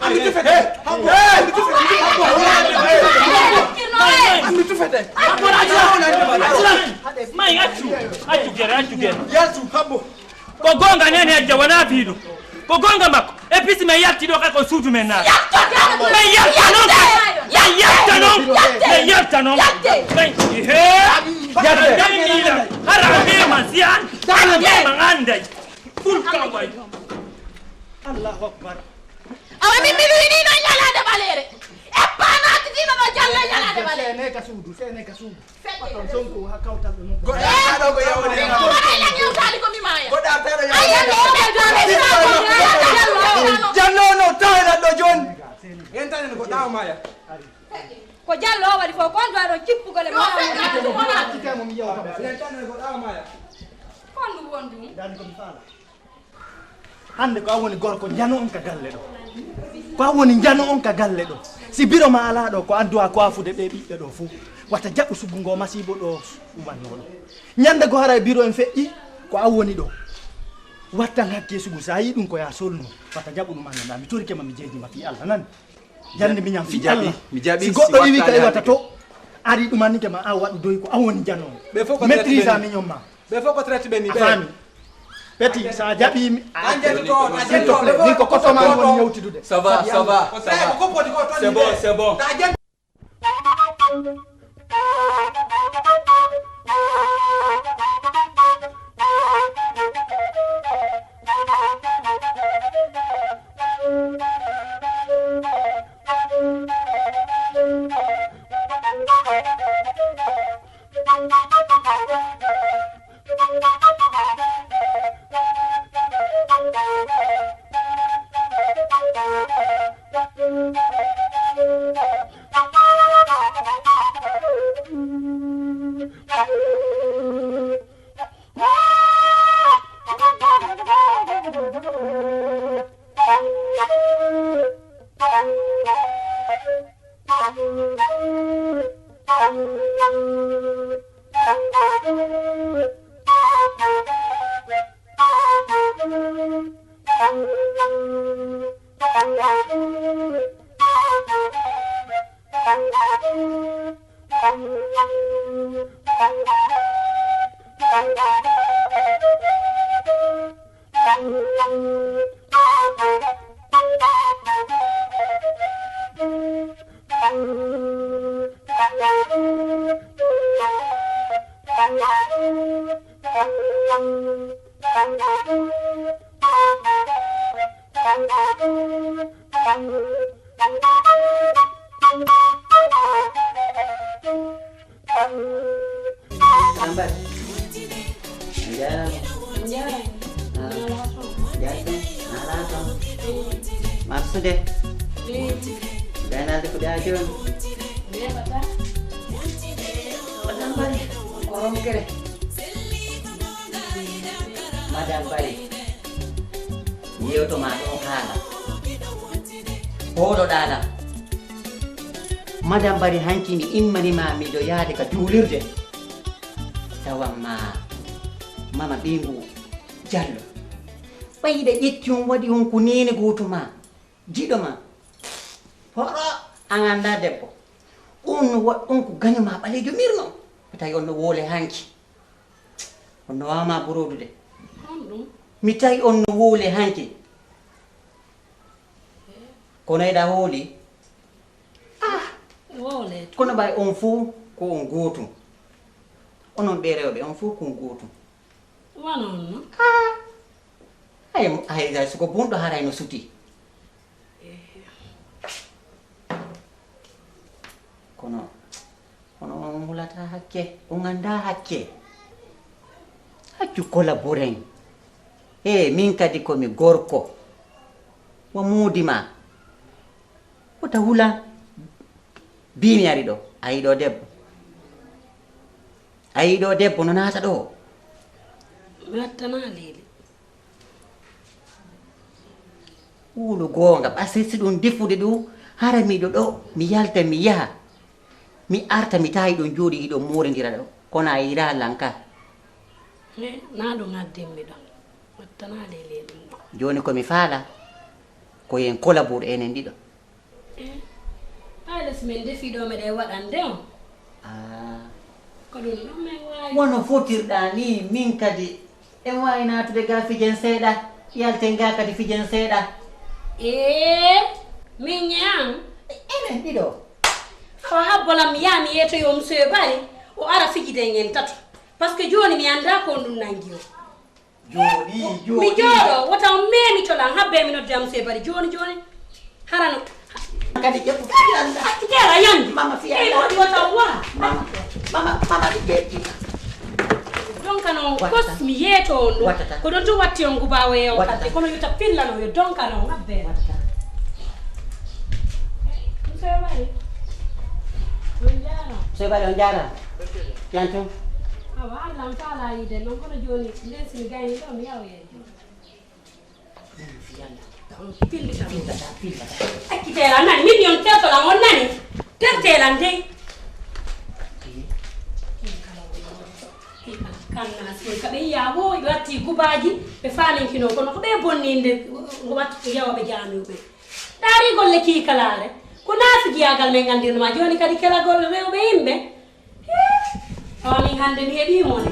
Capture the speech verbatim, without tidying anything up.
Andu tufete. Andu tufete. Andu tufete. May accu, accu gere, accu gere. Yaltu, habbo. Ko goonga nene, Ajja wonaa piiɗo. Ko goonga makko. E pisi men yalti ɗo kay ko suudu men naata. Men yalta noon kay. Men yalta noon. Men yalta noon. Men, hee. Yalta. Hara a meeman si an. Hara a meeman anday. Ful kan way. Allahu akbar. Awa min mi wiyi ni noon ñalaande ɓaleere. E paanaati dino ɗo jalla ñalaande ɓaleere. Sene ka suudu, sene ka suudu. Feƴƴe. Patron Sonko ha kawtal ɓe moƴƴa. Goɗɗo artaɗo ko yawde. Goɗɗo artaɗo yawde. Goɗɗo artaɗo yawde. Janno no tawena ɗo jooni. Yentani ko ɗaw maya. Ko jallo o waɗi fof, ko on ɗo kippugol e mo. Accitemo mi yewta mo. Yentani ko ɗaw maya. Kon ɗum won ɗum. Dani ko mi faala. Hannde ko an woni gorko njano on ka galle ɗo. Ko an woni njano on ka galle ɗo. Si biro ma alaa ɗo, ko an duwa ko afude ɓe ɓiɓɓe ɗo fof. Wata jaɓu sugu ngo masiibo ɗo umanno ɗo. Ñande go haray biro en feƴƴi, ko an woni ɗo. Wattan hakke sugu, sa yi ɗum ko ya solno. Wata jaɓu ɗum annda, mi torike ma, mi jeeji ma fii Allah nan. Jannde miñam fi Allah. Mi jaɓi. Si goɗɗo wiwi ka iwata to, ari ɗum annike ma, a waɗu doy ko an woni njano. Ɓe fof ko maîtrise a miñon ma. Ɓe fof ko traite ɓe ni. A faami. Peti, sa jaɓi mi. A ƴetti to, a ƴetti to. Min ko koto ma woni yewtidude. Ça va, ça va, ça va. C'est bon, c'est bon. Ambar. Njaram. Njaram. Njaram. Marsude. Gaynalde ko ɗa joni. Madame Bari. Madame Bari. Yewto ma ɗo haala. Hoɗo ɗalam. Madame Bari, hanki mi immani ma miɗo yaade ka juulirde. Tawan ma mama ɓeyngu Jallo. Ɓay hiɗa ƴetti on waɗi on ko neene gooto ma, jiɗo ma. Hoɗo an annda debbo. On no waɗ on ko gaño ma ɓaleejo mirno. Mi tawi on no woole hanki. On no waama buroodude. Honɗum? Mi tawi on no woole hanki. Kono eɗa hooli? Ah! Woole. Kono ɓay on fof ko on gootum. Onon ɓe rewɓe on fof ko on gootum. Wano on no? Ah! Hay, hay, hay, soko bunɗo haray no suti. Kono, kono on hulata hakke, on annda hakke. Accu kola buren. E min kadi ko mi gorko. Wa muudi ma. Wota hulan. Bi mi ari ɗo. A yiɗo debbo. A yiɗo debbo no naata ɗo. Mi wattana Lili. Wulu goonga, ɓa si, si ɗum defude ɗum, hara miɗo ɗo, mi yalta, mi yaha. Mi arta, mi tawi ɗon jooɗi, hiɗon moorindira ɗo. Kono a yira lanka. He, na ɗum addimmi ɗo. Wattana Lili ɗum ɗo. Jooni ko mi faala, ko en kolabor enen ɗiɗo. Eh, haala si min defi ɗo, meɗen waɗande on. Ah. Ko ɗum ɗon min waawi. Wano fotirɗa ni, min kadi en waawi naatude ga fijen seeɗa, yalten ga kadi fijen seeɗa. Ee, min ñaam. Enen ɗiɗo. Awa habbolam mi yaha mi yeetoyo monsieur Bari, o ara fijiden en tato. Parce que jooni mi anndaa ko on ɗum nangi o. Jooɗi, jooɗi. Mi jooɗo, wota on meemito lan, habbe mi nodde am monsieur Bari jooni jooni. Harano. Kadi ƴeɓɓu kadi anda. Tera yandi. Mama fi anda. Wota wa. Mama, mama, mama ɗi ƴeɓɓi. Donkano on kos mi yeeto on ɗum. Watata. Ko ɗon tun watti on gubawo e on kadde. Kono yuta pillano yo donkano on habbe. Watata. Monsieur Bari. On jaarama. Monsieur Bari, on jaarama. Yantum. Awa, Allah am faala yiide non kono jooni nden si mi gayni ɗo mi yawoyay jooni. Pillata, pillata. Accitee lan nani, min yon terto lan on nani. Tertee lan dey. Kanna si ka ɓe yiya wo ɓe watti gubaaji ɓe faaminkino kono ko ɓe bonninde ngo watti ko yawa ɓe jaamiw ɓe. Ɗaari golle kii kalaare ko naafigiyaagal men nganndirno ma jooni kadi kelagol rewɓe yimɓe. Awa min hannde mi heɓii mo ne.